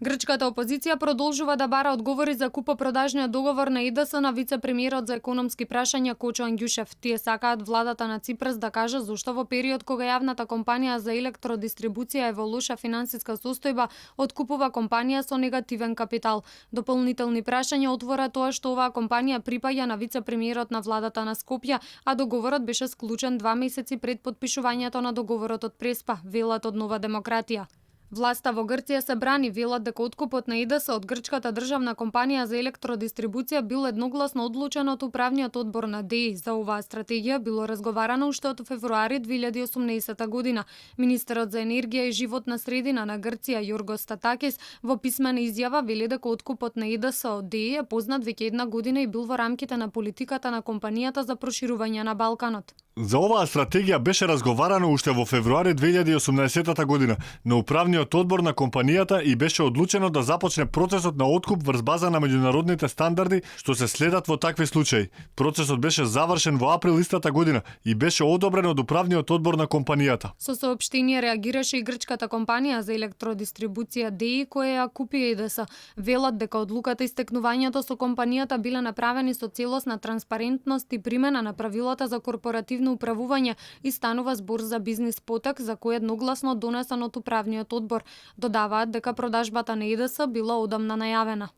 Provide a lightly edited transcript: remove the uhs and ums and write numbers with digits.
Грчката опозиција продолжува да бара одговори за купо-продажниот договор на ЕДС на вице-премиерот за економски прашања Кочо Ангјушев. Тие сакаат владата на Ципрас да каже зошто во период кога јавната компанија за електродистрибуција е во лоша финансиска состојба, откупува компанија со негативен капитал. Дополнителни прашања отвора тоа што оваа компанија припаѓа на вице-премиерот на владата на Скопје, а договорот беше склучен 2 месеци пред потпишувањето на договорот од Преспа, велат од Нова демократија. Власта во Грција се брани, велат дека откупот на ЕДС од грчката државна компанија за електродистрибуција бил едногласно одлучен од управниот одбор на ДЕИ. За оваа стратегија било разговарано уште од февруари 2018 година. Министерот за енергија и животна средина на Грција Јоргос Статакис во писмена изјава вели дека откупот на ЕДС од ДЕИ е познат веќе една година и бил во рамките на политиката на компанијата за проширување на Балканот. За оваа стратегија беше разговарано уште во февруари 2018 година на управниот одбор на компанијата и беше одлучено да започне процесот на откуп врз база на меѓународните стандарди што се следат во такви случаи. Процесот беше завршен во април истата година и беше одобрен од управниот одбор на компанијата. Со соопштение реагираше и грчката компанија за електродистрибуција ДЕИ која ја купи ЕДС. Велат дека одлуката и стекнувањето со компанијата биле направени со целосна транспарентност и примена на правилата за корпоративно управување и станува збор за бизнис потек за кој едногласно донесен од управниот одбор. Додаваат дека продажбата на ЕДС била одамна најавена.